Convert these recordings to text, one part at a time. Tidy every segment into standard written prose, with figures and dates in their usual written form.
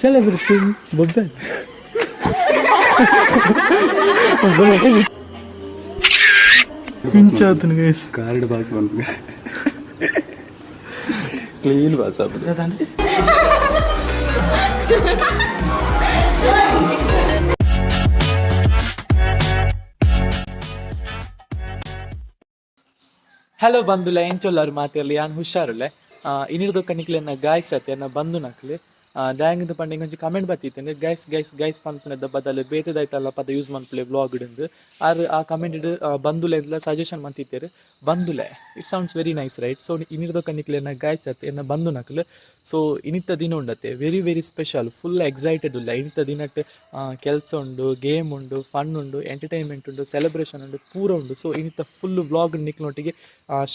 Celebration ಬೊಬ್ಬೆ ಇಂಚಾತನ guys. Card pass ಮನ್ಪುಗ, ಕ್ಲೀನ್ ಪಾಸ್ ಆಪುಂಡು. ಹಲೋ ಬಂದುಲ, ಎಂಚೊಲ್ಲಾರು ಮಾತೆರ್ಲಿ? ಯಾನ್ ಹುಷಾರುಲ್ಲೆ. ಇನ್ನಿರ್ದೊಕ್ಕ ನಿಕ್ಲೆನ ಗಾಯ್ಸ್ ಅತ್ತೆ ಎನ್ನ ಬಂದು ನಕ್ಲೆ ದಾಯಂಗಿಂದ ಪಂಡ ಇಂಗೊಂಜಿ ಕಮೆಂಟ್ ಬತ್ತಿತ್ತಂದ್ರೆ ಗೈಸ್ ಗೈಸ್ ಗೈಸ್ ಪನ್ಪುನೆದ ಬದಲು ಬೇತೆದಾಯ್ತಲ್ಲ ಪದ ಯೂಸ್ ಮನ್ಪುಲೆ ವ್ಲಾಗ್ ಡುಂದು. ಆರ್ ಆ ಕಮೆಂಟ್ ಬಂದುಲೆ ಸಜೆಷನ್ ಮಂತಿತ್ತೇರು. ಬಂದುಲೆ, it sounds very nice, right? So ಇನ್ನಿರ್ದೊಕ್ಕ ನಿಕ್ಲೆನ guys ಅತ್ತೆ ಎನ್ನ ಬಂದು ನಕ್ಲು. ಸೊ ಇನ್ನಿತ್ತ ದಿನ ಉಂಡತ್ತೆ very very special, full excited ಉಲ್ಲ. ಇನ್ನಿತ್ತ ದಿನಟ್ ಕೆಲಸ ಉಂಡು, ಗೇಮ್ ಉಂಡು, ಫನ್ ಉಂಡು, ಎಂಟರ್ಟೈನ್ಮೆಂಟ್ ಉಂಡು, ಸೆಲೆಬ್ರೇಷನ್ ಉಂಡು, ಪೂರ ಉಂಡು. ಸೊ ಇನ್ನಿತ್ತ ಫುಲ್ ವ್ಲಾಗ್ ನಿಕ್ಲೊಟ್ಟಿಗೆ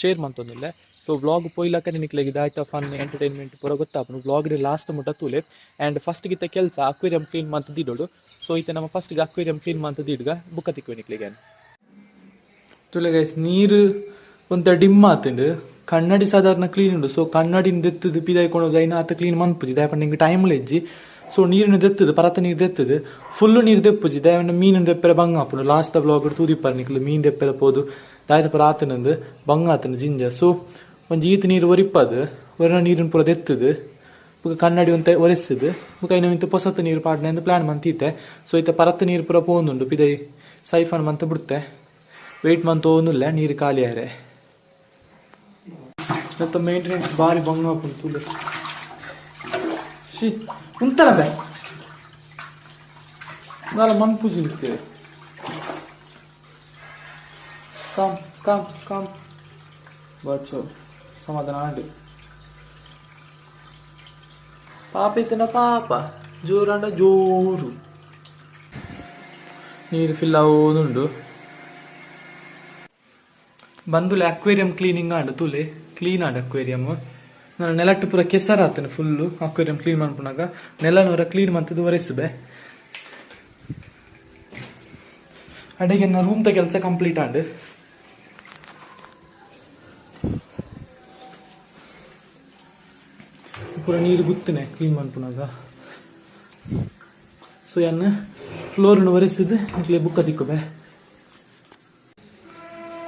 ಶೇರ್ ಮಂತೊಂದುಲ್ಲೆ. ಸೊ ವ್ಲಾಗ್ ಪೋಯ್ಲಕ್ಕನೆ ನಿಕ್ಲೆಗ್ ದಾಯ್ತ ಫನ್ ಎಂಟರ್ಟೈನ್ಮೆಂಟ್ ಪೂರ ಗೊತ್ತಾಪುಂಡು. ವ್ಲಾಗ್ ಲಾಸ್ಟ್ ಮುಟ್ಟ ತೂಲೆ. ಆ್ಯಂಡ್ ಫಸ್ಟ್ ಗಿತ್ತ ಕೆಲಸ ಅಕ್ವೇರಿಯಂ ಕ್ಲೀನ್ ಮಂತ್ ದಿಡೋಡು. ಸೊ ಇತ್ತೆ ನಮ್ಮ ಫಸ್ಟ್ ಅಕ್ವೇರಿಯಂ ಕ್ಲೀನ್ ಮಂತ್ ದಿಡ್ಗ ಬುಕ್ಕ ತಿಕ್ಕುವೆ ನಿಕ್ಲೆಗೆ. ತುಲೆ ಗೈಸ್, ನೀರು ಒಂತ ಡಿಮ್ ಆತುಂಡು. ಕನ್ನಡಿ ಸಾಧಾರಣ ಕ್ಲೀನ್ ಉಂಡು. ಸೊ ಕನ್ನಡಿನ ದೆತ್ತದು ಪಿದಾಯ್ಕೊಂಡು ಐನ ಆತ ಕ್ಲೀನ್ ಮನ್ಪುಜಿ, ದಾಯಪಂಡ ಹಿಂಗೆ ಟೈಮ್ ಇಜ್ಜಿ. ಸೊ ನೀರಿನ ದೆತ್ತದು, ಪರತ ನೀರು ದೆತ್ತದು, ಫುಲ್ಲು ನೀರು ದೆಪ್ಪುಜಿ. ದಾಯಪಂಡ ಮೀನು ದೆಪ್ಪರೆ ಬಂಗ ಆಪುಂಡು. ಲಾಸ್ಟ್ ವ್ಲಾಗ್ ತೂದಿಪ್ಪಾರ ನಿಕ್ಲು, ಮೀನು ದೆಪ್ಪರೆ ಪೋದು ದಾಯತ ಪರ ಆತನಂದು ಬಂಗ ಆತನ ಜಿಂಜ. ಸೊ ಒಂಜಿ ಈತ ನೀರು ಒರಿಪ್ಪದು, ಒರಿನ ನೀರಿನ ಪೂರ ದೆತ್ತದು, ಬೊಕ ಕನ್ನಡಿ ಒಂತೆ ಒರೆಸ್ತದು, ಬೊಕ ಐನ ಮಿತ್ತ್ ಪೊಸತ್ ನೀರು ಪಾಡ್ನೆ ಅಂದ್ ಪ್ಲಾನ್ ಮಂತೀತೆ. ಸೊ ಇತ್ತೆ ಪರತ್ ನೀರು ಪೂರ ಪೋವೊಂದುಂಡು ಪಿದೈ, ಸೈಫನ್ ಮಂತ ಬಿಡ್ತೆ. ವೆಯ್ಟ್ ಮಂತೋಂದುಲ್ಲೆ ನೀರು ಖಾಲಿ ಆಯರೆ. ಮತ್ತು ಮೇಂಟೆನೆನ್ಸ್ ಬಾರಿ ಬಂಗ ಆಪುಂಡು ತೂಲೆ. She ಉಂತನ ಬೇ ನಾಲ ಮನ್ಪುಜಿ ನಿಕ್ತೆ. ಕಾಮ್ ಕಾಮ್ ಕಾಮ್ ಬಚ್ಚೋ, ಸಮಾಧಾನ ಆಂಡ್. ಪಾಪ ಇತ್ತನ, ಪಾಪ ಜೋರಾಂಡ ಜೋರು. ನೀರು ಫಿಲ್ ಆವೋದುಂಡು. ಬಂದುಲೆ, ಅಕ್ವೇರಿಯಂ ಕ್ಲೀನಿಂಗ್ ಆಂಡ್. ತೂಲೆ, ಕ್ಲೀನ್ ಆಂಡ್ ಅಕ್ವೇರಿಯಂ. ನಾನು ನೆಲಟ್ಟು ಪೂರ ಕೆಸರು ಆತನ ಫುಲ್ಲು. ಅಕ್ವೇರಿಯಂ ಕ್ಲೀನ್ ಮನ್ಪುನಾಗ ನೆಲನೂರ ಕ್ಲೀನ್ ಮಂತದ್ದು ಒರೆಸುಬೆ. ಅಡೆಗೆ ರೂಮ್ ತ ಕೆಲಸ ಕಂಪ್ಲೀಟ್ ಆಂಡ್. ಪೂರ ನೀರು ಗುತ್ತನೆ ಕ್ಲೀನ್ ಮನ್ಪುನಾಗ. ಸೊ ಎನ್ನ ಫ್ಲೋರ್ನು ಒರೆಸಿದ್ ನಿಕ್ಲೆ ಬುಕ್ಕ ತಿಕ್ಕುಬೆ.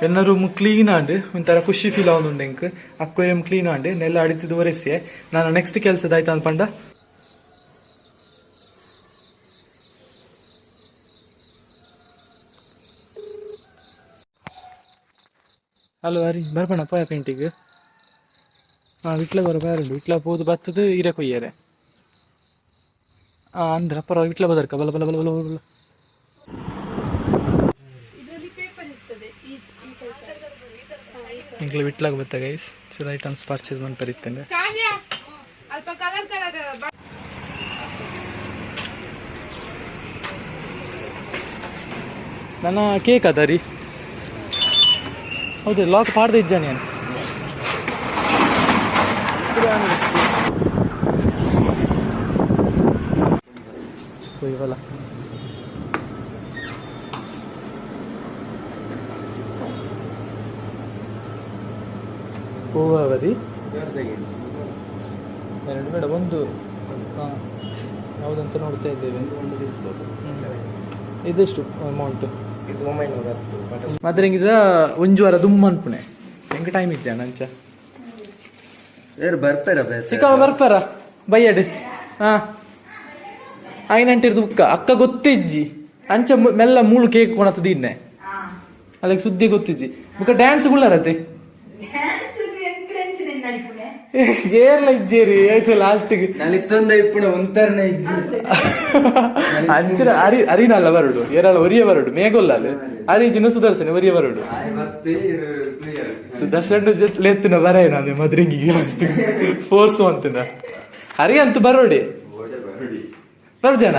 ಎನ್ನ ರೂಮ್ ಕ್ಲೀನ್ ಆಂಡ್, ಒಂಥರ ಖುಷಿ ಫೀಲ್ ಆವೊಂದುಂಡು ಎಂಕ್. ಅಕ್ವೇರಿಯಂ ಕ್ಲೀನ್ ಆಂಡ್, ನೆಲ ಅಡಿತದ ಒರೆಸಿ. ನಾನು ನೆಕ್ಸ್ಟ್ ಕೆಲಸದ ಆಯ್ತು ಅನ್ಪಂಡ. ಹಲೋ ಹರಿ, ಬರ್ಪಣ ಪೋಯ ಪೇಂಟಿಗ್? ಹಾಂ, ವಿಟ್ಲ ಬರೋ ಬಾರುಂಡು. ವಿಟ್ಲ ಪೋದು ಬತ್ತದು ಇರೆ ಕೊಯ್ಯರೆ. ಹಾಂ, ಅಂದ್ರೆ ಅಪ್ಪರ ವಿಟ್ಲ ಬದರ್ಕ ಬಲ ಬಲ ಬಲ ಬಲ ಬಲ. ಎಂಕ್ಲೆ ವಿಟ್ಲಾಗ ಬತ್ತ ಗೈಸ್, ಚೂರು ಐಟಮ್ಸ್ ಪರ್ಚೇಸ್ ಮನ್ಪರಿತ್ತಂಡೆ. ಕಾವ್ಯ, ಅಲ್ಪ ಕಲರ್ ಕಲರ್. ನನ್ನ ಕೇಕ್ ಅದ ರೀ. ಹೌದು, ಲಾಕ್ ಪಾಡ್ದ ಇಜ್ಜಾನೆ ನಾನು. ಇವಲ್ಲ ಹೂವದಿ ಎರಡು ಬೇಡ, ಒಂದು. ಹಾಂ, ಯಾವುದಂತ ನೋಡ್ತಾ ಇದ್ದೇವೆ. ಇದೆಷ್ಟು ಅಮೌಂಟ್? ಇದು 910. ಮಾತ್ರ ಹಿಂಗಿದ ಒಂಜು ವಾರ ದುಮ್ಮ ಅನ್ಪುಣೆ. ಹೆಂಗೆ ಟೈಮ್ ಇಜ್ಜ ನಂಚ. ಏರ್ ಬರ್ಪೇರ? ಸಿಕ್ಕಾವ ಬರ್ಪಾರ ಬಯ್ಯಡ್. ಹಾ, ಐನಂಟಿರ್ದು ಬುಕ್ಕ ಅಕ್ಕ ಗೊತ್ತಿಜ್ಜಿ. ಅಂಚ ಮೆಲ್ಲ ಮೂಳು ಕೇಕ್ ಕೊಣತದ ಇನ್ನೆ. ಅಲ್ಲಿಗೆ ಸುದ್ದಿ ಗೊತ್ತಿಜ್ಜಿ. ಬುಕ್ಕ ಡ್ಯಾನ್ಸ್ ಗುಳ್ಳರತೆ ಏರ್ಲ ಇಜ್ಜೇರಿ ಆಯ್ತು ಲಾಸ್ಟ್ಗೆ. ನಲಿತ್ತೊಂದ ಇಪ್ಪುಣ ಒಂತರ್ನ ಇಜ್ಜಿ. ಅಂಚಿನ ಅರಿ ಅರಿನಲ್ಲ ಬರುಡು, ಏರಲ್ಲ ಒರಿಯ ಬರುಡು. ಮೇಗೊಲ್ಲ ಅರಿ ಜಿನ ಸುದರ್ಶನ ಒರಿಯ ಬರುಡು. ಸುದರ್ಶನ್ ಜೊತೆ ಲೆತ್ತಿನ ಬರ ನಾನು ಮದ್ರಿಂಗಿ ಲಾಸ್ಟ್ ಫೋರ್ಸ್ ಅಂತಿನ. ಹರಿ ಅಂತ ಬರೋಡಿ ಬರ್ಜನ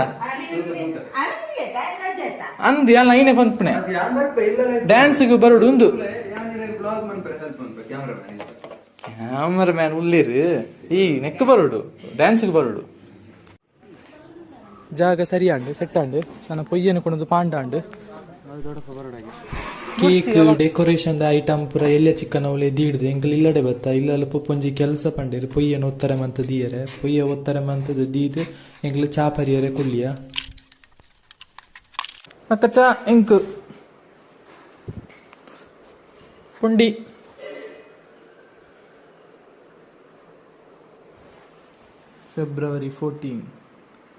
ಅಂದ್ ಅಲ್ಲ ಐನೆ ಪನ್ಪುಣೆ ಡ್ಯಾನ್ಸ್ಗೆ ಬರೋಡು ಉಂದು. ಕ್ಯಾಮರಾ ಮ್ಯಾನ್ ಉಳ್ಳೇರು ಈ ನೆಕ್ ಬರೋಡು, ಡ್ಯಾನ್ಸ್ಗೆ ಬರೋಡು. ಜಾಗ ಸರಿ ಆಂಡ್, ಸೆಟ್ ಆಂಡ್. ನನ್ನ ಪೊಯ್ಯನು ಕೊನದು ಪಾಂಡಾಂಡ್. ಕೇಕ್ ಡೆಕೋರೇಷನ್ ಐಟಮ್ ಪೂರ ಎಲ್ಲ ಚಿಕ್ಕನ ಅವಳೆ ದೀಡ್ದು ಎಂಕಲ್ ಇಲ್ಲಡೆ ಬತ್ತ ಇಲ್ಲ ಪೊಂಜಿ ಕೆಲಸ ಪಂಡೇರು ಪೊಯ್ಯನ ಒತ್ತರ ಮಂತ ದೀಯರೆ ಪೊಯ್ಯ ಒತ್ತರ ಮಂತದ ದೀದ್ ಎಂಕಲ್ ಚಾ ಪರಿಯರೆ ಕುಳ್ಳಿಯ ಅಕ್ಕ ಚಾ ಎಂಕ್ ಪುಂಡಿ February 14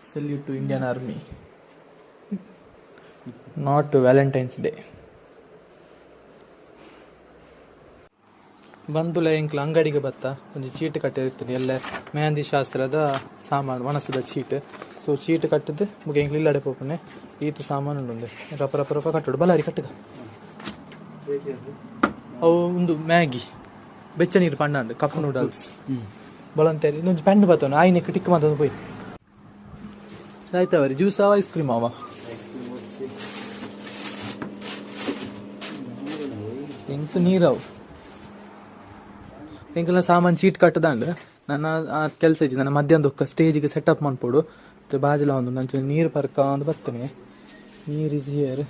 salute to Indian Army, not Valentine's Day. ಬಂದುಲ ಎಂಕ್ಲ ಅಂಗಡಿಗೆ ಬತ್ತ ಒಂಜಿ ಚೀಟ್ ಕಟ್ಟಿರ್ತೀನಿ ಎಲ್ಲ ಮೆಹಂದಿ ಶಾಸ್ತ್ರದ ಸಾಮಾನು ಒಣಸದ ಚೀಟ್. ಸೊ ಚೀಟ್ ಕಟ್ಟದು ಬೊಕ ಎಂಕ್ಲ ಇಲ್ಲಡೆ ಪೋಪುನೆ ಈತ ಸಾಮಾನು ಉಂಡು ರಪ ರಪ ರಪ ಕಟ್ಟೋಡು ಬಲಾರಿ ಕಟ್ಟುಗ. ಅವು ಒಂದು ಮ್ಯಾಗಿ ಬೆಚ್ಚ ನೀರು ಪಣ್ಣಾಂಡು ಕಪ್ ನೂಡಲ್ಸ್ ಬಳಂತೇರಿ ಇನ್ನೊಂದು ಪೆಂಡ್ ಬತ್ತವನು ಆಯ್ನೆಕ್ ಟಿಕ್ ಮಾತೊಂದು ಪೋಯಿ ಆಯ್ತವರಿ ಜ್ಯೂಸ್ ಅವ ಐಸ್ ಕ್ರೀಮ್ ಅವ ಎಂಕ್ ನೀರವು ಎಂಕಲ್ನ ಸಾಮಾನು ಚೀಟ್ ಕಟ್ಟದಾಂಡ್ ನನ್ನ ಆ ಕೆಲಸ ಇಜ್ಜಿ ನನ್ನ ಮಧ್ಯಾಹ್ನ ಸ್ಟೇಜಿಗೆ ಸೆಟಪ್ ಮನ್ಪೊಡು ಮತ್ತೆ ಬಾಜಲ ಒಂದು ನಂಚು ನೀರು ಪರ್ಕ ಅಂದ್ ಬರ್ತೇನೆ. ನೀರ್ is here.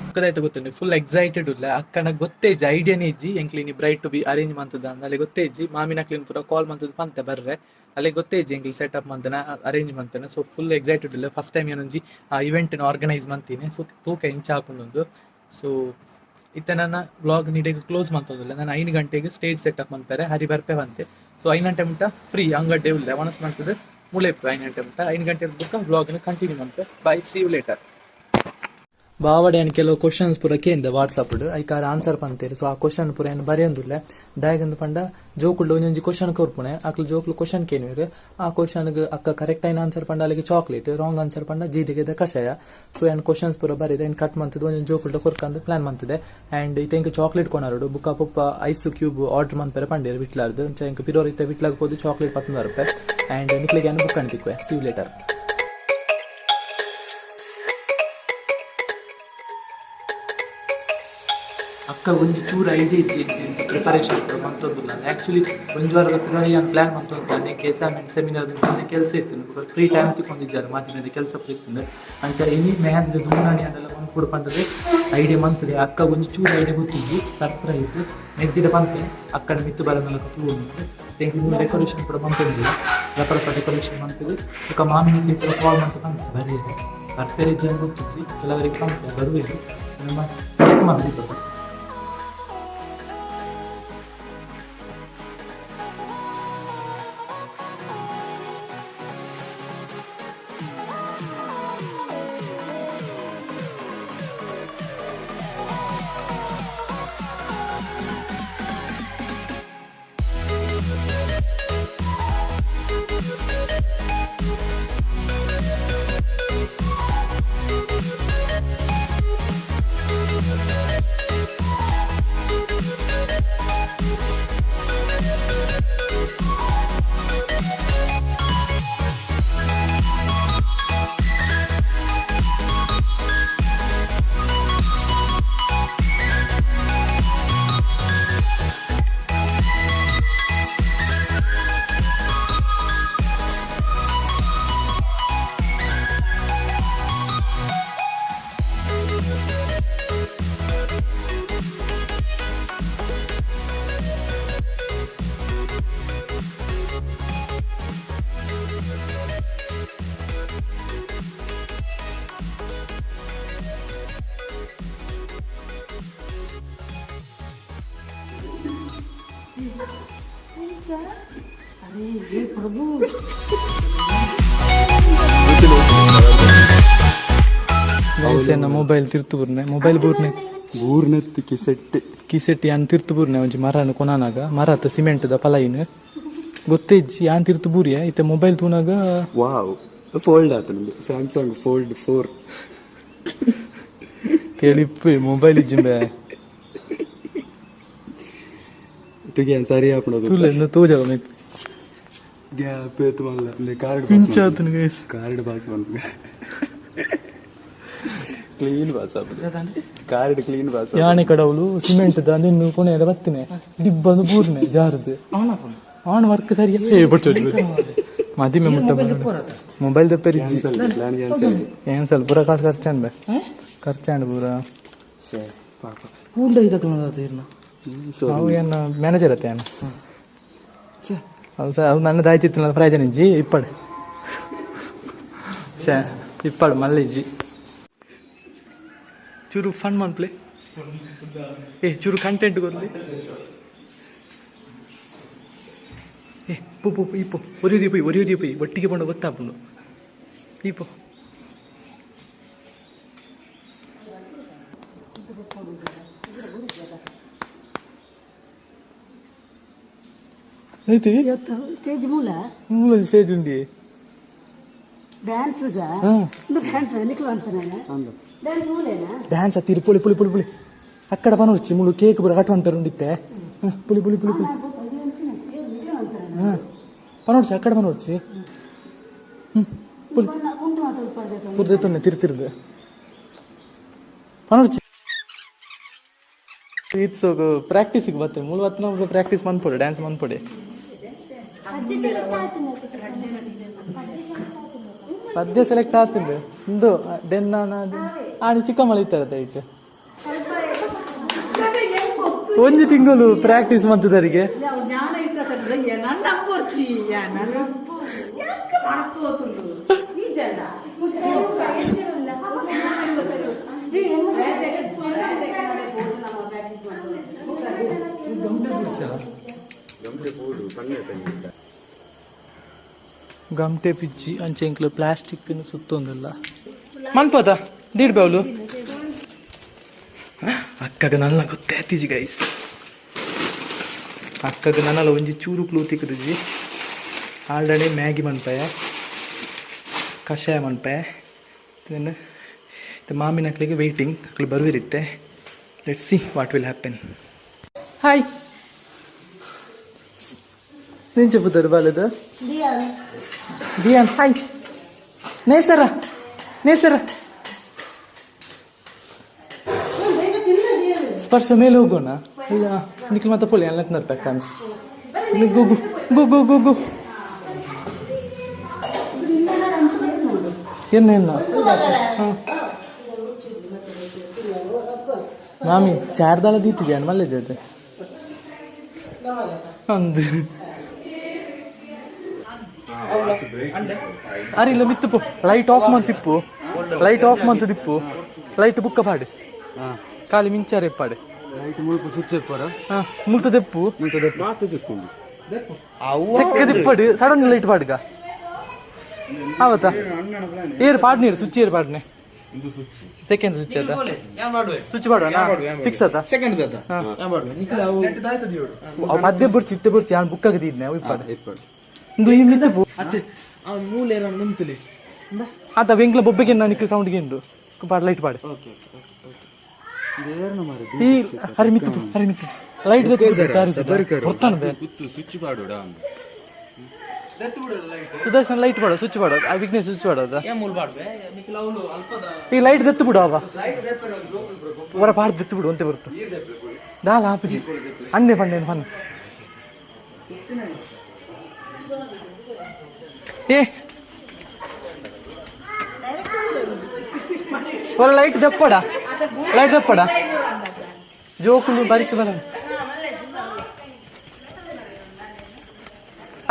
ಅಕ್ಕದಾಯ್ತು ಗೊತ್ತುಂಟು ಫುಲ್ ಎಕ್ಸೈಟೆಡ್ ಉಲ್ಲ ಅಕ್ಕನ ಗೊತ್ತೇ ಇಜ್ಜಿ ಐಡಿಯಾನೇ ಇಜ್ಜಿ ಎಂಕ್ಲಿನಿ ಬ್ರೈಟ್ ಟು ಬಿ ಅರೇಂಜ್ ಮಂತದ ಅಲ್ಲಿ ಗೊತ್ತೇ ಇಜ್ಜಿ ಮಾಮಿನ ಅಕ್ಲಿನ ಪೂರ ಕಾಲ್ ಮಂತದ ಪಂತೆ ಬರ್ರೆ ಅಲ್ಲಿ ಗೊತ್ತೇ ಇಜ್ಜಿ ಎಂಕ್ಲಿ ಸೆಟಪ್ ಮಂತನ ಅರೇಂಜ್ ಮಂತನ. ಸೊ ಫುಲ್ ಎಕ್ಸೈಟೆಡ್ ಉಲ್ಲ ಫಸ್ಟ್ ಟೈಮ್ ಏನೊಂಜಿ ಆ ಇವೆಂಟ್ ಆರ್ಗನೈಸ್ ಮಂತೀನಿ. ಸೊ ತೂಕ ಇಂಚ ಹಾಕೊಂಡು. ಸೊ ಇತ್ತೆ ನನ್ನ ವ್ಲಾಗ್ ನೀಟಾಗಿ ಕ್ಲೋಸ್ ಮಂತೊಂದಿಲ್ಲ. ನಾನು 5 ಗಂಟೆಗೆ ಸ್ಟೇಜ್ ಸೆಟಪ್ ಮನ್ಪೆರೆ ಹರಿ ಬರ್ಪೆ ಬಂತೆ. ಸೊ 5 ಗಂಟೆ ಮುಟ್ಟ ಫ್ರೀ ಅಂಗಡ್ಡೆ ಉಲ್ಲೆ ಒಣಸ್ ಮಾಡ್ತದೆ ಮುಳೆಪ್ಪು 5 ಗಂಟೆ ಮುಟ್ಟ 5 ಗಂಟೆ ಬುಕ್ಕ ವ್ಲಾಗ್ನ ಕಂಟಿನ್ಯೂ ಮಂತೆ. Bye, see you later. ಬಾವಡೆ ಕೆಲವು ಕ್ವಶನ್ಸ್ ಪೂರ ಕೇಂದ ವಾಟ್ಸಪ್ ಐಕಾರ ಆನ್ಸರ್ ಪಂತೇರು. ಸೊ ಆ ಕ್ವಶನ್ ಪೂರ ಏನು ಬರೆಯೊಂದುಲ್ಲೆ ದಾಯಗಂದು ಪಂಡ ಜೋಕುಲ್ಡು ಒಂಜೊಂಜಿ ಕ್ವಶನ್ ಕೊರ್ಪುಣೆ ಅಕ್ಲು ಜೋಕುಲು ಕ್ವಶನ್ ಕೇನುವೆರ್ ಆ ಕ್ವಶನ್ಗೆ ಅಕ್ಕ ಕರೆಕ್ಟ್ ಆಯ್ನ ಆನ್ಸರ್ ಪಂಡ ಅಲ್ಲಿಗೆ ಚಾಕ್ಲೇಟ್ ರಾಂಗ್ ಆನ್ಸರ್ ಪಂಡ ಜೀರಿಗೆ ಕಷಾಯ. ಸೊ ಏನು ಕ್ವಶನ್ಸ್ ಪೂರ ಬರೆದ ಏನು ಕಟ್ ಮಂತದ್ದು ಒಂಜೊಂಜಿ ಜೋಕುಲ್ಡ ಕೊರ್ಕಂದು ಪ್ಲಾನ್ ಮಂತದೆ. ಆ್ಯಂಡ್ ಇತ್ತೆ ಇಂಕ ಚಾಕ್ಲೇಟ್ ಕೊನರುಡು ಬುಕ್ಕ ಪೊಪ್ಪ ಐಸ್ ಕ್ಯೂಬ್ ಆರ್ಡರ್ ಮನ್ಪೆರೆ ಪಂಡೇರು ವಿಟ್ಲಾರ್ದು ಅಂಚ ಇಂಕ ಪಿರೋರ್ ಇತ್ತೆ ವಿಟ್ಲಾಗ ಪೋದು ಚಾಕ್ಲೇಟ್ ಪತ್ತೊಂದು ರೂಪಾಯಿ. ಆ್ಯಂಡ್ ನಿಕ್ಲೆಗೆ ಏನು ಬುಕ್ ಅಣ್ತಿಕ್ವೆ. See you later. ಅಕ್ಕ ಒಂಜಿ ಚೂರು ಐಡಿಯಾ ಇತ್ತು ಪ್ರಿಪರೇಷನ್ ಮಂತೊಂದುಲ್ಲ. ಆ್ಯಕ್ಚುಲಿ ಒಂಜಿ ವಾರದ ಪಿರಳಿ ನಾನು ಪ್ಲ್ಯಾನ್ ಮಂತೊಂದು ಎಕ್ಸಾಮ್ ಸೆಮಿನಾರ್ ಒಂಜಿ ಕೆಲಸ ಇತ್ತು ಫ್ರೀ ಟೈಮ್ ತಿಕ್ಕೊಂಡಿದ್ದಾರೆ ಮಾಧ್ಯಮದ ಕೆಲಸ ಇತ್ತು ಅಂಚ ಇನಿ ಮೆಹಂದಿ ದುಮ್ನಾನಿ ಅದೆಲ್ಲ ಮನ್ಪುಡು ಪಂಡದೆ ಐಡಿಯಾ ಮಂತದೆ. ಅಕ್ಕ ಒಂಜಿ ಚೂರು ಐಡಿಯಾ ಗೊತ್ತಿದ್ದಿ ಸರ್ಪ್ರೈಸ್ ಮೆದ್ದಿದ ಪಂತೆ ಅಕ್ಕನ ಮಿತ್ತು ಬರನೆಲ್ಲ ತೂಂದು ಡೆಕೋರೇಷನ್ ಕೂಡ ಮಂತೊಂದಿಲ್ಲ ರಪ ರಪ ಡೆಕೋರೇಷನ್ ಮಂತದೆ. ಬೊಕ ಮಾಮಿನಿಗೆ ಕೂಡ ಕಾಲ್ ಮಂತ ಪಂತೆ ಬರೀದೆ ಬರ್ಪೇರೆ ಜನ ಗೊತ್ತಿಜ್ಜಿ ಕೆಲವರಿಗೆ ಪಂತೆ ಬರುವುದು ನಮ್ಮ ಕೇಕ್ ಮಂತಿತ್ತು. ಮೊಬೈಲ್ ತಿರ್ತು ಬೂರ್ನೆ ಮೊಬೈಲ್ ಬೂರ್ನೆ ಬೂರ್ನೆತ್ತಿ ಕಿಸೆಟ್ಟಿ ಕಿಸೆಟ್ಟಿ ಯಾನ್ ತಿರ್ತು ಬೂರ್ನೆ ಒಂಜಿ ಮರನು ಕೊನಾನಾಗ ಮರತ ಸಿಮೆಂಟ್ ದ ಪಲೈನ್ ಗೊತ್ತೇ ಇಜ್ಜಿ ಯಾನ್ ತಿರ್ತು ಬೂರಿಯ ಇತ್ತೆ ಮೊಬೈಲ್ ತೂನಾಗ ವಾವ್ ಫೋಲ್ಡ್ ಆತ ನಿಂದು ಸ್ಯಾಮ್ಸಂಗ್ ಫೋಲ್ಡ್ 4 ತೆಳಿಪ್ಪು ಮೊಬೈಲ್ ಇಜ್ಜಿಂಬೆ ತುಗೆ ಸರಿ ಆಪುಣದು ತೂಲೆ ತೂಜವ ಮಿತ್ ಗ್ಯಾಪ್ ಏತು ಮಲ್ಲ ಕಾರ್ಡ್ ಇಂಚಾತನ ಗೈಸ್ ಕಾರ್ಡ್ ಪಾಸ್ ಮಲ್ಪುಗ ಕ್ಲೀನ್ ಪಾಸ್ ಆಪುಂಡು ಕಾರ್ಡ್ ಕ್ಲೀನ್ ಪಾಸ್. ಯಾನೆ ಕಡವಲು ಸಿಮೆಂಟ್ ದ ನಿನ್ನು ಕೊನೆಯ ಬತ್ತಿನೆ ಡಿಬ್ಬಂದು ಬೂರ್ನೆ ಜಾರದು ಆನ್ ವರ್ಕ್ ಸರಿ. ಏ ಬಚ್ಚು ಮದಿಮೆ ಮುಟ್ಟ ಮೊಬೈಲ್ ದಪ್ಪರಿಜ್ಜಿ. Plan cancel. ಕ್ಯಾನ್ಸಲ್ ಪೂರ. ಕಾಸು ಖರ್ಚಾಂಡ್ ಬೇ, ಖರ್ಚಾಂಡ್ ಪೂರ. ಪಾಪ. ಉಂಡ ಇದಕ್ಕೆ ಇರ್ನ. ಅವು ಏನು ಮ್ಯಾನೇಜರ್ ಅತ್ತೆ ಏನು ಅವು ಸರ್, ಅವು ನನ್ನ ದಾಯ್ತಿತ್ತು ಪ್ರಯೋಜನ ಇಜ್ಜಿ. ಇಪ್ಪಡು ಸೇ ಇಪ್ಪಡು ಮಲ್ಲ ಇಜ್ಜಿ. ಚೂರು ಫನ್ ಮನ್ಪ್ಲೆ. ಏ, ಚೂರು ಕಂಟೆಂಟ್ ಕೊರ್ಲಿ. ಏ ಪು ಪು ಇಪ್ಪು, ಒರಿ ಒರಿ ಪೋಯಿ, ಒರಿ ಒರಿ ಪೋಯಿ. ಒಟ್ಟಿಗೆ ಪಂಡ ಗೊತ್ತಾಪುಂಡು. ಇಪ್ಪು. ಐತಿ. ಸ್ಟೇಜ್ ಮೂಲ. ಮೂಲ ಸ್ಟೇಜ್ ಉಂಡಿ. ಡ್ಯಾನ್ಸ್. ಹಾಂ. ಡ್ಯಾನ್ಸ್ ನಿಕ್ಲು ಅಂತ ನಾನು ಡ್ಯಾನ್ಸ್ ಮೂಲೇನಾ? ಡ್ಯಾನ್ಸ್ ಹತ್ತಿರು. ಪುಳಿ ಪುಳಿ ಪುಳಿ ಪುಳಿ. ಅಕ್ಕಡ ಪನೊರ್ಚಿ ಮುಳು ಕೇಕ್ ಪೂರ ಕಟ್ ಪನ್ಪೆರ್ ಉಂಡಿತ್ತೆ. ಪುಳಿ ಪುಳಿ ಪುಳಿ ಪುಳಿ. ಹಾಂ, ಪನೊರ್ಚಿ, ಅಕ್ಕಡ ಪನೊರ್ಚಿ. ಹ್ಞೂ, ಪುಳಿ. ಉಂಟು ಮಾತ್ರ ಪಡ್ಬೇಕು. ಪೂರ ತೊನ್ನೆ ತಿರ್ತಿರ್ದು ಪನೊರ್ಚಿ. ಇತ್ಸೋಗು ಪ್ರಾಕ್ಟೀಸಿಗೆ ಬತ್ತೆ. ಮೂಲು ಬತ್ತಿನ ಪ್ರಾಕ್ಟೀಸ್ ಮನ್ಪೊಡೆ, ಡ್ಯಾನ್ಸ್ ಮನ್ಪೊಡೆ. ಪದ್ಯ ಸೆಲೆಕ್ಟ್ ಆತುಂಡು ಇಂದು ಡೆನ್ನ ಆಣಿ ಚಿಕ್ಕಮಳ ಇತ್ತಾರೆ. ಇಟ್ಟು ಒಂಜಿ ತಿಂಗಳು ಪ್ರಾಕ್ಟೀಸ್ ಮಂತದರಿಗೆ. ಜ್ಞಾನ ಇತ್ತ ನನ್ನ ಕೊರ್ಚಿ ಯಾಕೆ ಮರತು ಈಜಲ್ಲ. ಗಮಟೆ ಪಿಜ್ಜಿ ಅಂಚೆ ಇಂಕ್ಲು ಪ್ಲಾಸ್ಟಿಕ್ ಸುತ್ತೊಂದಿಲ್ಲ ಮನ್ಪೋದ ದೀಡ್ ಬಾವ್ಲು. ಅಕ್ಕಗ ನನ್ನ ಗೊತ್ತೇ ಗೈಸ್. ಅಕ್ಕಗ ನನ್ನಲ್ಲ ಒಂಜಿ ಚೂರು ಕ್ಲೂ ತಿಕ್ಕುದಿಜ್ಜಿ. ಆಲ್ರೆಡಿ ಮ್ಯಾಗಿ ಮನ್ಪೆ, ಕಷಾಯ ಮನ್ಪೆ. ಇದನ್ನು ಮಾಮಿನ ಅಕ್ಳಿಗೆ ವೆಯ್ಟಿಂಗ್. ಅಕ್ಳು ಬರುವಿರುತ್ತೆ. Let see what will happen. Hi, ನಿಂಚ ಪುದರ್ ಬಾಲದ? ದಿಯಾನ್. ಹಾಯ್ ನೇಸರ, ನೇಸರ. ಸ್ಪರ್ಶ ಮೇಲೆ ಹೋಗೋಣ. ಇಲ್ಲ, ನಿಖಿಲ್ ಮತ್ತೆ ಪೋಲಿ ಎಲ್ಲ ನರ್ಪೆಕ್ಕಾನು. ಗೋ ಗೋ ಗೋ ಗೋ ಗೋ. ಎನ್ನ ಎನ್ನ ಹಾಂ ಮಾಮಿ ಚಾರ್ದಾಳ ದೀತಿಜಾನ್ ಮಲ್ಲೆ ಜೊತೆ ಅಂದು. ಅರೆ ಇಲ್ಲ, ಮಿತ್ತುಪು ಲೈಟ್ ಆಫ್ ಮಂತಿಪ್ಪು, ಲೈಟ್ ಆಫ್ ಮಂತು ದಿಪ್ಪು. ಲೈಟ್ ಬುಕ್ಕ ಪಾಡು, ಖಾಲಿ ಮಿಂಚಾರೆ ಪಾಡು. ಲೈಟ್ ಮುಳುಪು ಸ್ವಿಚ್ ಇಪ್ಪರ. ಹಾ, ಮುಲ್ತ ದೆಪ್ಪು. ಮಾತು ಚಿಕ್ಕೊಂಡು. ಚೆಕ್ಕ ದಿಪ್ಪಡು, ಸಡನ್ ಲೈಟ್ ಪಾಡ್ಗ ಆವತ್ತಾ. ಏರ್ ಪಾಡ್ನೀರು ಸ್ವಿಚ್, ಏರ್ ಪಾಡ್ನೆ. ಸೆಕೆಂಡ್ ಸ್ವಿಚ್ ಅದ. ಸ್ವಿಚ್ ಪಾಡುವ, ಫಿಕ್ಸ್ ಅದ. ಸೆಕೆಂಡ್. ಅವು ಮಧ್ಯೆ ಬುರ್ಚಿ, ಇತ್ತೆ ಬುರ್ಚಿ. ನಾನು ಬುಕ್ ಆಗದಿದ್ನೆ ಅವು ಇಪ್ಪಾಡು. ಇಪ್ಪಡು. ಇಂದು ಈ ಮಿತ್ತಪು. ಮೂಲೆ ನಿಂತಲಿ. ಆತ ಬೆಂಗ್ಲ ಬೊಬ್ಬೆಗೆ ನಿಕ್ಕ ಸೌಂಡ್ ಗೆಂಡು ಪಾಡ್, ಲೈಟ್ ಪಾಡು. ಈ ಹರಿ ಮಿತ್ತು, ಹರಿ ಮಿತ್ತು ಲೈಟ್ ಬರ್ತಾನ ಬೇ. ಸುದರ್ಶನ್ ಲೈಟ್ ಪಾಡು, ಸ್ವಿಚ್ ಪಾಡು. ಆ ವಿಘ್ನೇಶ್ ಸ್ವಿಚ್ ಪಾಡೋದ. ಈ ಲೈಟ್ ದತ್ತು ಬಿಡು ಅವ ಹೊರ ಪಾಡ್. ದತ್ತು ಬಿಡು ಅಂತೆ ಬರ್ತು ದಾಲ ಆಪುಜಿ ಅಂದೆ ಪಂಡೇನು ಪನ್ನ. ಏ ಹೊರ ಲೈಟ್ ದಪ್ಪಡ, ಲೈಟ್ ದಪ್ಪಡ. ಜೋಕುಲು ಬರಿಕೆ ಬರ.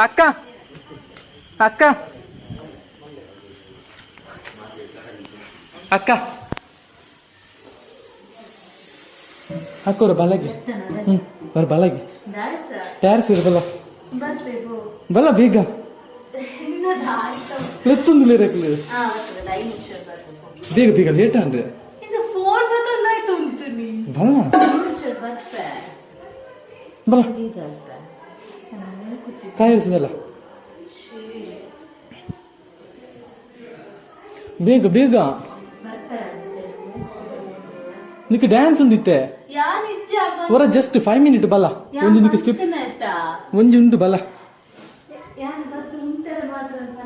ಅಕ್ಕ, ಅಕ್ಕ, ಅಕ್ಕ, ಅಕ್ಕೋರ ಬಲಗೆ. ಹ್ಮ್, ಬರ ಬಲಗೆ. ಟ್ಯಾರಿಸ್ ಬಲ ಬಲ ಬೇಗ. ಲೆತ್ತೊಂದು ಲೇರಕ್ಲು. ಬೇಗ ಬೇಗ, ಲೇಟ್ ಅಂದ್ರೆ. ಫೋನ್ ಬತ್ತೊಂದಾಯ್ತು ಉಂಟು. ಬಲ ಬಲ ಕಾಯಿಸಿದಲ್ಲ. ಬೇಗ ಬೇಗ, ನಿಕ್ಕೆ ಡ್ಯಾನ್ಸ್ ಉಂಡಿತ್ತೆ. ಹೊರ ಜಸ್ಟ್ 5 ಮಿನಿಟ್ ಬಲ. ಒಂಜಿ ನಿಕ್ಕೆ ಸ್ಟೆಪ್ ಒಂಜಿ ಉಂಟು, ಬಲ.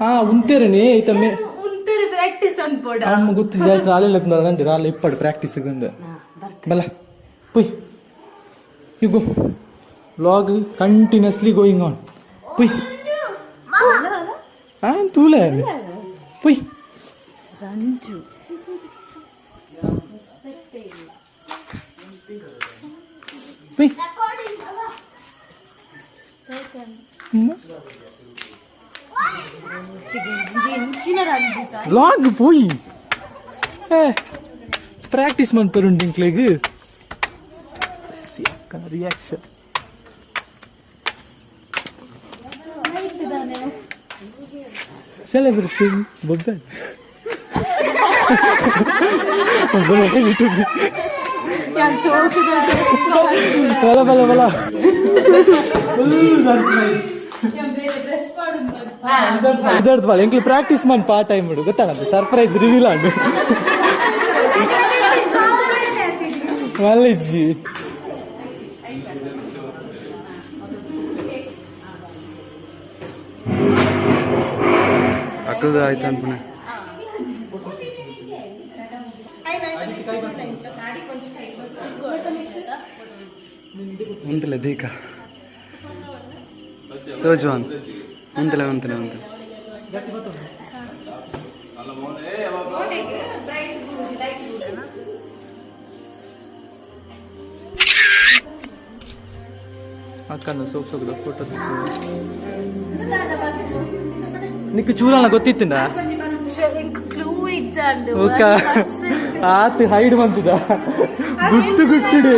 ಹಾ, ಉಂತೇರನೆ ಐತಮ್ಮೆ. ಉಂತೇರೆ ಪ್ರಾಕ್ಟೀಸ್ ಅನ್ಪೋಡ. ಅಮ್ಮ ಗೊತ್ತಿದೆ ಆಯ್ತು. ಅಲ್ಲೆಲ್ಲ ನಂಡಿ ಅಲ್ಲ ಇಪ್ಪಡು ಪ್ರಾಕ್ಟೀಸ್ ಬಂದ. ಬಲ ಪುಯ್. You go, vlog continuously going on. ಪುಯ್. ಪುಯ್ ರಂಜು ಪುಯ್ ಲಾಗ್ ಪೋಯಿ ಪ್ರಾಕ್ಟೀಸ್ ಮನ್ಪರುಂಡು ಇಂಕ್ಲೆಗ್ ರಿಯಾಕ್ಷನ್ ಸೆಲೆಬ್ರೇಷನ್ ಬೊಬ್ಬೆ ಬಲ ಬಲ ಬಲ ಇದರ್ದು ಬಾಳ ಎಂಕ್ಲು ಪ್ರಾಕ್ಟೀಸ್ ಮಾಡಿ ಪಾರ್ಟ್ ಟೈಮ್ ಬಿಡು ಗೊತ್ತಾಗತ್ತೆ ಸರ್ಪ್ರೈಸ್ ರಿವೀಲ್ ಆಡು ಮಲ್ಲಿಜ್ಜಿ ಅಕ್ಕದ ಆಯ್ತು ಅನ್ಪುಣೆ ಉಂತಲೆ ದೀಕ ತೋಜುವಾನ್ ಉಂತಲೆ ಉಂತಲೆ ಉಂತಲೆ ಅಕ್ಕನ ಸೋಪ್ ಸೋಕದ ಫೋಟೋ ನಿಕ್ಕು ಚೂರಲ್ಲ ಗೊತ್ತಿತ್ತಿನ ಕ್ಲೂ ಇಜ್ಜಾಂಡು ಓಕ ಆತು ಹೈಡ್ ಬಂತದ ಗುಟ್ಟು ಗುಟ್ಟುಡೆ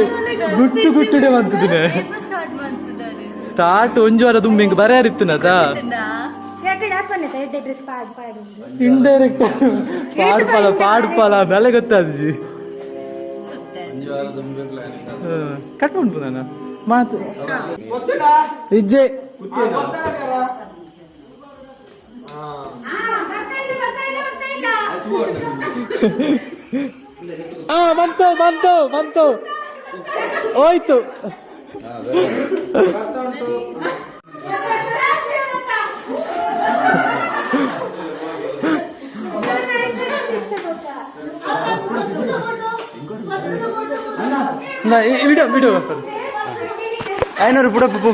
ಗುಟ್ಟು ಗುಟ್ಟುಡೆ ಬಂತದಿನ ಸ್ಟಾರ್ಟ್ ಮಾಡ್ತಿದ್ದಾರೆ ಸ್ಟಾರ್ಟ್ ಒಂಜು ವಾರ ದುಂಬಿ ಹಿಂಗ್ ಬರೆಯಾರಿತ್ತಿನದ ಇಂಡೈರೆಕ್ಟ್ ಪಾಡ್ಪಾಲ ಪಾಡ್ಪಾಲ ಬೆಲೆ ಗೊತ್ತಾದ್ಜಿ ಕಟ್ ಉಂಟು ನಾನು ಮಾತು ಇಜ್ಜೆ ಹಾ ಬಂತು ಬಂತು ಬಂತು ಹೋಯ್ತು ವಿಡಿಯೋ ವಿಡಿಯೋ ಬರ್ತದೆ ಐನೂರು ಬಿಡಪ್ಪ ಪೋ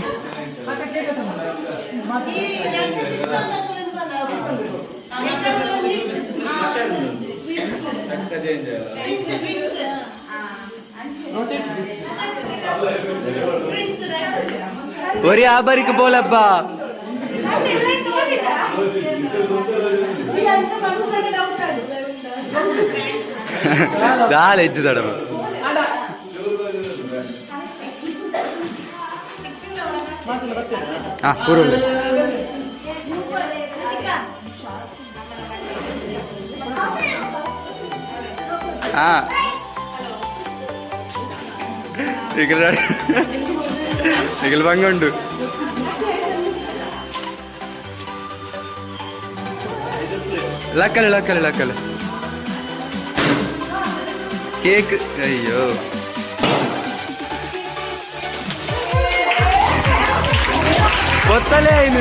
ಒರಿ ಆ ಬಾರಿಕ್ ಬೋಲಪ್ಪ ದಾಲ್ ಹೆಚ್ಚು ಹಾ ಪೂರ್ವ ಹಾ ఇక్కడ బంగండు లక్కలు లక్కలు లక్కలు కేక్ అయ్యో పొత్తలే ఆయన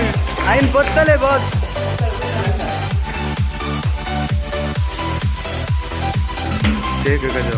ఆయన పొత్తలే బాస్ కేక్ కదా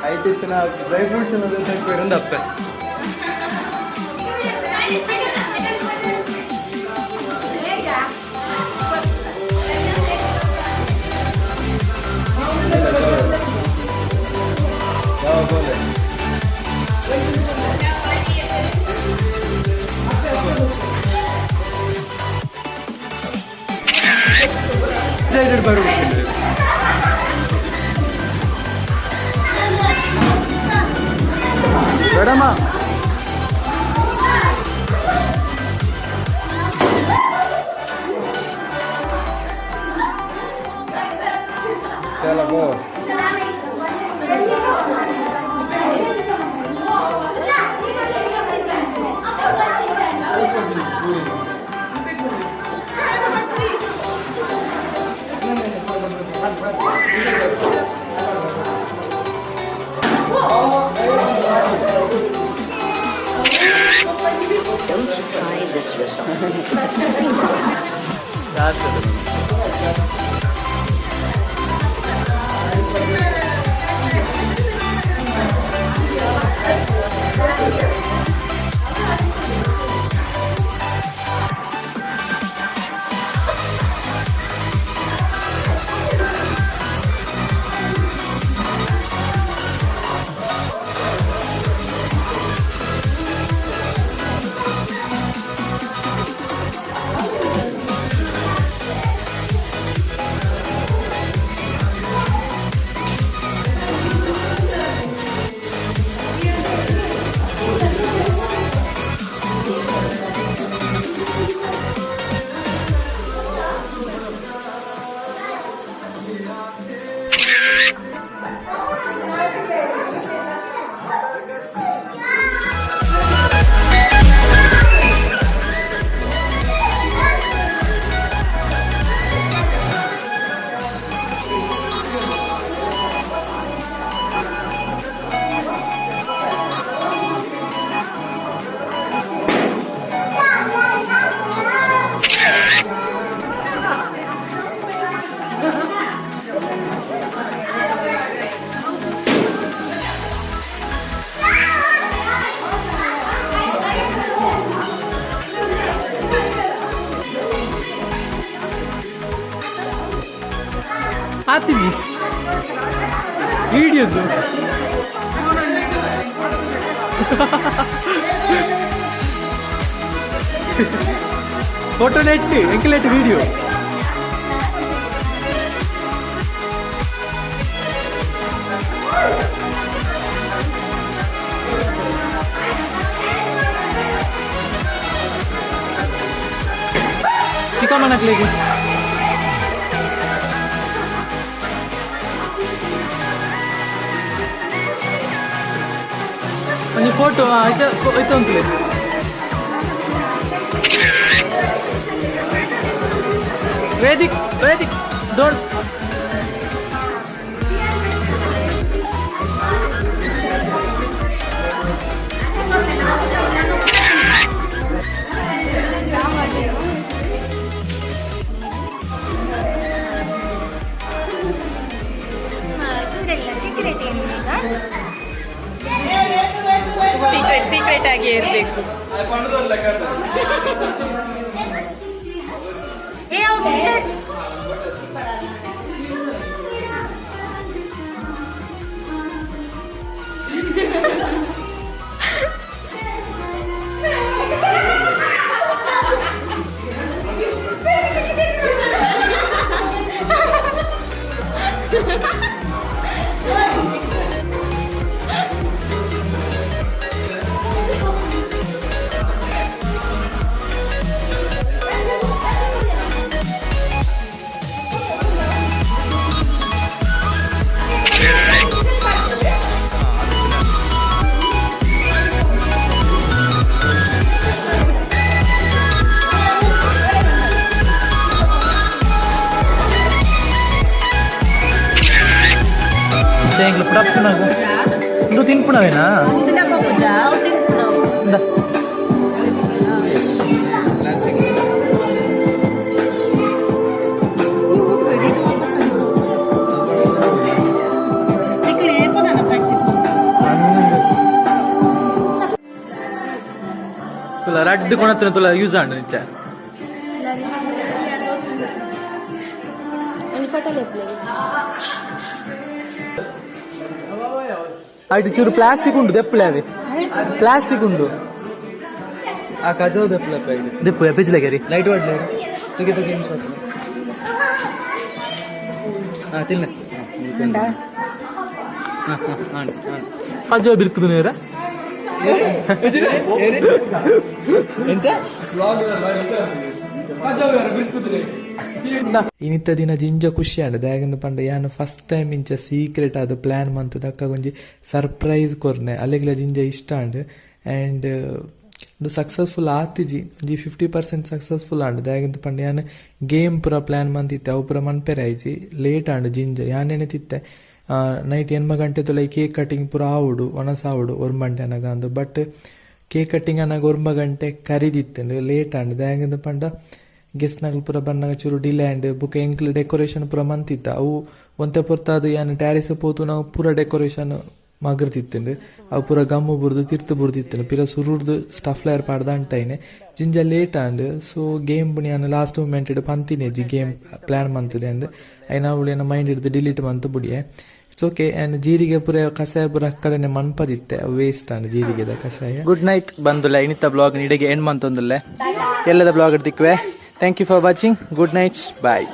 అయితే ఇతన డ్రై ఫ్రూట్స్ ఉన్నది అప్ప ಬೇಡಮ್ಮ ಚಲೋ Photo net ಎಂಕಲೇಟ್ video. ಚಿಕ್ಕಮ್ಮನಕ್ಲಿಗೆ ಒಂಜಿ ಫೋಟೋ ಆಯ್ತಾ? ಆಯ್ತು ಅಂತಲೇ. Vedic, Vedic, don't. Secret secret ಆಗಿ ಇರಬೇಕು. ಏ, ಅವ್ರು ಎಂಕ್ಲು ಪುಡಪ್ಪುನಾಗ ಇಂದು ತಿನ್ಪುಣವೇನಾ? ಇಂದ. ತುಲ ರಡ್ಡು ಕೊಣತ್ತಿನ ತುಲ ಯೂಸ್ ಆಂಡು ನಿಚ್ಚ. ಒಂಜಿ ಫೋಟೋ. ಅటు ಚೂರು ಪ್ಲಾಸ್ಟಿಕ್ ಉಂಡು, ದೆಪ್ಪಲೆ ಅವೆ ಪ್ಲಾಸ್ಟಿಕ್ ಉಂಡು. ಆ ಕಜೋ ದೆಪ್ಪಲಪ್ಪ ಇದು. ದೆಪ್ಪು ಪಿಜ್ಲಗರಿ. ಲೈಟ್ ವಾಡ್ಲೆ ತುಗೆ ತುಗೆ ಏನು. ಹಾಂ, ತಿನ್ನ. ಹಾಂ ಹಾಂ ಹಾಂ. ಕಜೋ ಬಿರ್ಕುದು ನೇರ. ಎಂಚ? ಇನಿತ ದಿನ ಜಿಂಜ ಖುಷಿ ಆಂಡ್. ದಾಯೆಗಂದ್ ಪಂಡ ಯಾನ್ ಫಸ್ಟ್ ಟೈಮ್ ಇಂಚ ಸೀಕ್ರೆಟ್ ಆದ್ ಪ್ಲಾನ್ ಮಂತ್ ದಕ್ಕ ಒಂಜಿ ಸರ್ಪ್ರೈಸ್ ಕೊರ್ನೆ. ಅಲೆಗ್ಲ ಜಿಂಜ ಇಷ್ಟ ಆಂಡ್. ಆ್ಯಂಡ್ ಉಂದು ಸಕ್ಸಸ್ಫುಲ್ ಆತಿಜಿ, ಒಂಜಿ 50% ಸಕ್ಸಸ್ಫುಲ್ ಆಂಡ್. ದಾಯೆಗಂದ್ ಪಂಡ ಯಾನ್ ಗೇಮ್ ಪೂರ ಪ್ಲಾನ್ ಮಂತಿತ್ತೆ, ಅವು ಪೂರ ಮನ್ಪೆರೆ ಆಯ್ಜಿ, ಲೇಟ್ ಆಂಡ್ ಜಿಂಜ. ಯಾನ್ ಎಣಿತಿತ್ತೆ ನೈಟ್ 8 ಗಂಟೆ ತುಲೈ ಕೇಕ್ ಕಟಿಂಗ್ ಪೂರ ಆವೊಡು, ವನಸ್ ಆವೊಡು 9 ಗಂಟೆ ಅನಗ ಅಂದ್. ಬಟ್ ಕೇಕ್ ಕಟ್ಟಿಂಗ್ ಅನಗ 9 ಗಂಟೆ ಕರಿದಿತ್ತುಂಡು, ಲೇಟ್ ಆಂಡ್. ದಾಯೆಗಂದ್ ಪಂಡ ಗೆಸ್ಟ್ ನಕುಲು ಪೂರ ಬನ್ನಗ ಚೂರು ಡಿಲೇ ಆಂಡ್. ಬೊಕ ಎಂಕ್ಲು ಡೆಕೋರೇಷನ್ ಪೂರ ಮಂತಿತ್ತ, ಅವು ಒಂತೆ ಪೊರ್ತಾದ್ ಯಾನ್ ಟ್ಯಾರಿಸ್ ಪೋತುನ ಪೂರ ಡೆಕೋರೇಷನ್ ಮಗ್ರದಿತ್ತುಂಡು. ಅವು ಪೂರ ಗಮ್ಮು ಬುರ್ದು ತಿರ್ತು ಬುರ್ದಿತ್ತುಂಡು. ಪಿರ ಸುರುರ್ದು ಸ್ಟಫ್ ಲೇಯರ್ ಪಾಡ್ದ್ ಅಂಟೈನೆ ಜಿಂಜ ಲೇಟ್ ಆಂಡ್. ಸೊ ಗೇಮ್ ಪುಣಿ ಯಾನ್ ಲಾಸ್ಟ್ ಮೂಮೆಂಟ್ ಪಂತಿನೆಜಿ ಗೇಮ್ ಪ್ಲಾನ್ ಮಂತುದೆ ಅಂದ್. ಐನ ಅವ್ಲು ಎನ್ನ ಮೈಂಡ್ ಇಡ್ದು ಡಿಲೀಟ್ ಮಂತ್ ಬುಡಿಯೆ. It's okay. And ಜೀರಿಗೆ ಪೂರ ಕಷಾಯ ಪೂರ ಅಕ್ಕಡನೆ ಮನ್ಪದಿತ್ತೆ, ಅವು ವೇಸ್ಟ್ ಆಂಡ್ ಜೀರಿಗೆದ ಕಷಾಯ. ಗುಡ್ ನೈಟ್ ಬಂದುಲ್ಲ. ಇನಿತ ಬ್ಲಾಗ್ ಇಡೆಗೆ ಎಂಡ್ ಮಂತೊಂದುಲ್ಲೆ. ಎಲ್ಲದ ಬ್ಲಾಗ್ ತಿಕ್ವೆ. Thank you for watching. Good night, bye.